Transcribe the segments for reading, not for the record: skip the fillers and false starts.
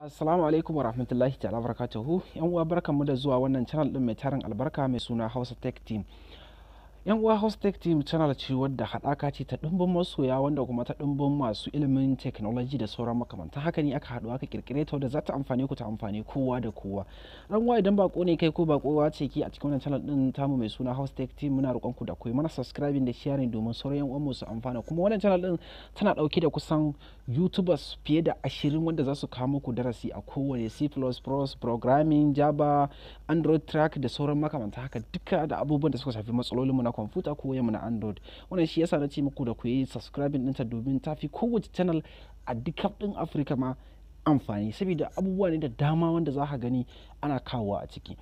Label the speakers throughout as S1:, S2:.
S1: Assalamu alaikum wa rahmatullahi ta'ala barakatuhu. Yan uwa, barkanmu da zuwa wannan channel din mai tarin albarka mai suna Hausa Tech Team. Yan uwa, Hausa Tech Team channel ce wadda haɗaka ce ta ɗumbin masoya, wanda kuma ta ɗumbin masu ilimin technology da sauran makamantan haka ne aka haɗu aka kirkire ta, wadda za ta amfane ku, ta amfani kowa da kowa. Dan uwa, idan bako ne kai ko bakowa ce ki a cikin wannan channel din tamu mai suna Hausa Tech Team, muna roƙon ku da ku yi mana subscribing da sharing domin sauran yan uwan mu su amfana. Kuma wannan channel din tana ɗauke da kusan YouTubers fiye da 20 wanda za su kawo muku darasi a kowane C++, programming, Java, Android track da sauran makamanta haka duka, da abubuwan da suka shafi matsalolinmu na kwamfuta ko wayanmu na Android. Wannan shi yasa na ce muku da ku yi subscribing ɗinta, domin ta fi kowace channel a duk ɗin Afirka ma amfani, saboda abubuwa ne da dama wanda za ka gani ana kawowa a ciki.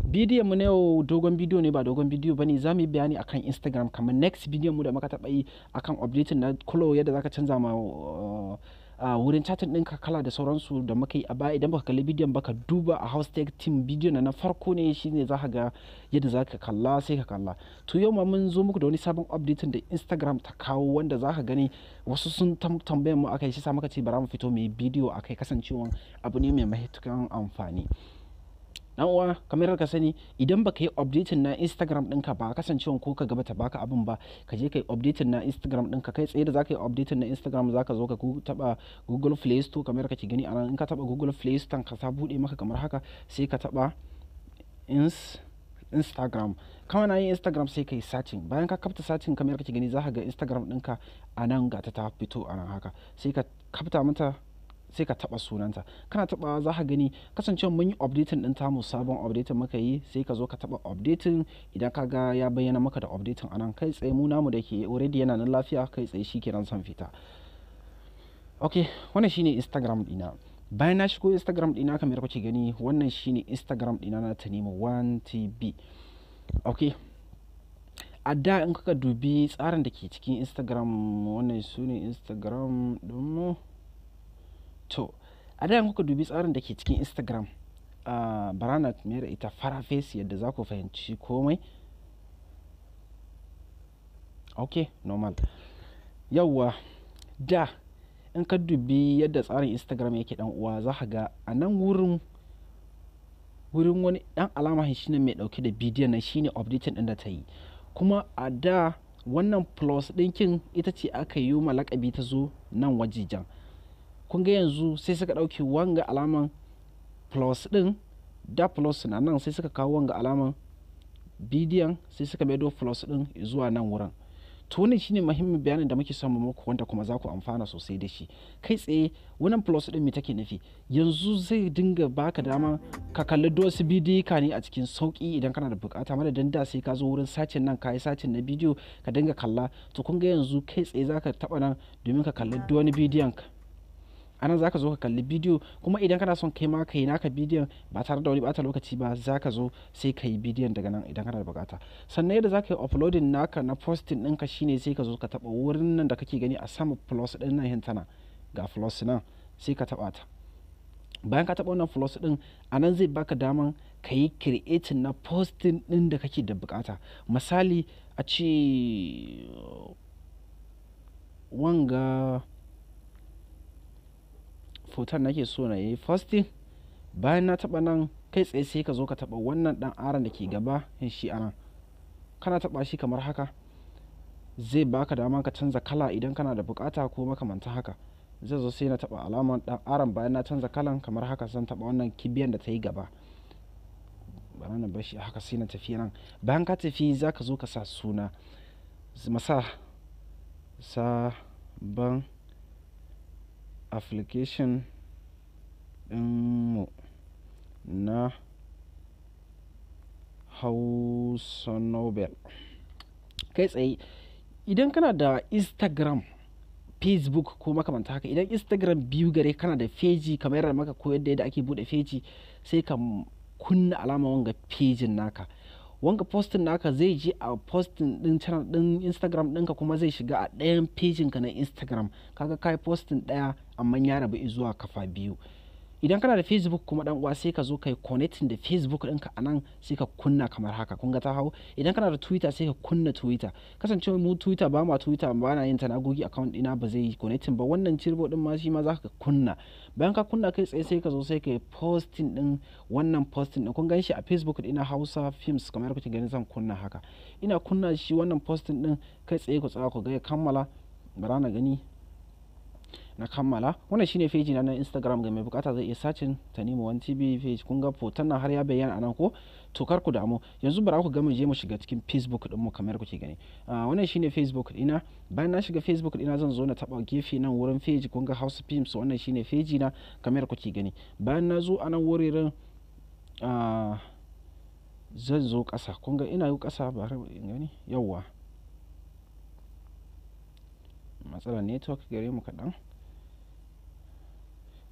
S1: Bidiyon mu na yau dogon bidiyo ne, ba dogon bidiyo bane. Za mu yi bayani akan Instagram kamar next bidiyon mu da muka taɓa yi akan updating na color, yadda zaka canza ma wurin chatting ɗinka kala da sauransu da muka yi a baya. Idan baka kalli bidiyon ba, ka duba a House Tech Team, bidiyon na farko ne, shine za ka ga yadda za ka kalla, sai ka kalla. To, yau ma mun zo muku da wani sabon updating da Instagram ta kawo, wanda za ka gani wasu sun tambayan mu akai, shi sa muka ce bara mu fito mu yi bidiyo akai, kasancewan abu ne mai matukan amfani. Dan uwa, kamar ka sani, idan baka yi updating na Instagram ɗinka ba, kasancewan ko ka gaba ta baka abin ba, ka je ka yi updating na Instagram ɗinka kai tsaye. Da zaka yi updating na Instagram, zaka zo ka taba Google Play Store kamar kake gani anan. In ka taba Google Play Store ka, ta bude maka kamar haka, sai ka taba Instagram. Kawai na yin Instagram, sai ka yi searching. Bayan ka kafta searching kamar kake gani, zaka ga Instagram ɗinka a nan, ga ta fito a nan haka. Sai ka kafta mata, sai ka taba sunanta. Kana taba, za ka gani kasancewa mun yi updating din tamu, sabon updating muka yi. Sai ka zo ka taba updating. Idan ka ga ya bayyana maka da updating anan kai tsaye, mu namu da ke already yana nan lafiya, kai tsaye shikenan san fita. Ok, wannan shine Instagram dina. Bayan na shigo Instagram dina kamar kuke gani, wannan shine Instagram dina na Tanimu 1 TV. Ok, a da in kuka dubi tsarin da ke cikin Instagram, wannan su ne Instagram ɗinmu. To, a da in kuka dubi tsarin da ke cikin Instagram, bara na mayar ita fara face yadda za ku fahimci komai. Ok, normal. Yawwa, da in ka dubi yadda tsarin Instagram yake, dan uwa, za ka ga a nan wurin wani dan alama shi ne mai dauke da bidiyon nan, shine updating din da ta yi. Kuma a da wannan plus ɗinkin ita ce aka yi ma lakabi ta zo nan wajijan. Kun ga yanzu sai suka ɗauki wanga alaman plus ɗin. Da plus na nan, sai suka kawo wanga alaman bidiyon, sai suka maido plus ɗin zuwa nan wurin. To, wannan shine muhimmin bayanin da muke son mu muku, wanda kuma za ku amfana sosai da shi. Kai tsaye, wannan plus ɗin me take nufi? Yanzu zai dinga baka dama ka kalli wasu bidiyo ka ne a cikin sauki idan kana da bukata, madadin da sai ka zo wurin searching nan, ka yi searching na bidiyo ka dinga kalla. To, kun ga yanzu kai tsaye zaka taba nan domin ka kalli duk wani bidiyon ka. Anan zaka zo ka kalli bidiyo. Kuma idan kana son kai ma ka yi naka bidiyon ba tare da wani bata lokaci ba, zaka zo sai ka yi bidiyon daga nan idan kana da bukata. Sannan yadda zaka yi uploading naka na posting ɗinka shine sai ka zo ka taba wurin nan da kake gani a sama, plus ɗin nan hintana, ga plus nan, sai ka taba ta. Bayan ka taba wannan plus ɗin, a nan zai baka daman ka yi creating na posting ɗin da kake da bukata. Misali, a ce wanga foton nake so na yi posting. Bayan na taba nan, kai tsaye sai ka zo ka taba wannan dan arrow n da ke gaba shi anan. Kana taba shi kamar haka, zai baka dama ka canza kala idan kana da bukata ko makamantan haka. Zai zo, sai na taba alaman dan arrow n. Bayan na canza kalan kamar haka, zan taba wannan kibiyan da ta yi gaba. Bara na bar shi haka, sai na tafi nan. Bayan ka tafi, za ka zo ka sa suna, masa sabon application ɗinmu na Hausa Nobel. Kai tsaye, idan kana da Instagram, Facebook ko makamanta haka, idan Instagram biyu gare kana da feji kamar yadda maka koyar da yadda ake bude feji, sai ka kunna alama wanga pejin naka. Wanga posting naka zai je a posting din channel din Instagram ɗinka, kuma zai shiga a ɗayan pejin ka na Instagram. Kaga kai posting ɗaya, amma ya rabu zuwa kafa biyu. Idan kana da Facebook kuma, dan uwa, sai ka zo kai connecting da Facebook ɗinka a nan, sai ka kunna kamar haka. Kun ga ta hau. Idan kana da Twitter, sai ka kunna Twitter. Kasancewa mu Twitter ba ma Twitter, ba na yin ta, na goge account ɗina, ba zai yi connecting ba. Wannan Turbo ɗin ma shi ma za ka kunna. Bayan ka kunna, kai tsaye sai ka zo sai ka yi posting ɗin wannan posting ɗin. Kun gan shi a Facebook ɗina, Hausa Films, kamar kuke gani, zan kunna haka. Ina kunna shi wannan posting ɗin, kai tsaye ku tsaya ku ga ya kammala. Bara na gani na kammala. Wannan shine page na na Instagram. Ga mai bukata zai iya searching Tanimu One TV page. Kun ga hoton nan har ya bayyana anan ko? To, kar ku damu. Yanzu bara ku ga mu je mu shiga cikin Facebook din mu kamar kuke gani. Wannan shine Facebook dina. Bayan na shiga Facebook dina, zan zo na taba gefe nan wurin page. Kun ga House Films, wannan shine page na kamar kuke gani. Bayan na zo anan wurin, zan zo ƙasa. Kun ga ina yi ƙasa, bari in gani. Yawwa, matsalar network gare mu kaɗan.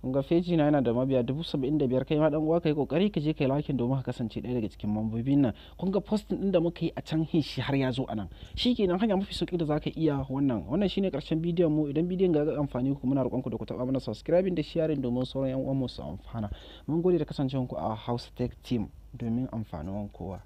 S1: Kun ga page na yana da mabiya 75,000. Kai ma, dan uwa, kai kokari ka je kai liking domin ka kasance ɗaya daga cikin mambobin nan. Kun ga posting din da muka yi a can hin shi har ya zo anan. Shikenan, hanya mafi sauki da zaka iya wannan. Wannan shine karshen bidiyon mu. Idan bidiyon ga amfani ku, muna roƙon ku da ku taɓa mana subscribing da sharing domin sauran yan uwan mu su amfana. Mun gode da kasancewanku a House Tech Team, domin amfanuwan kowa.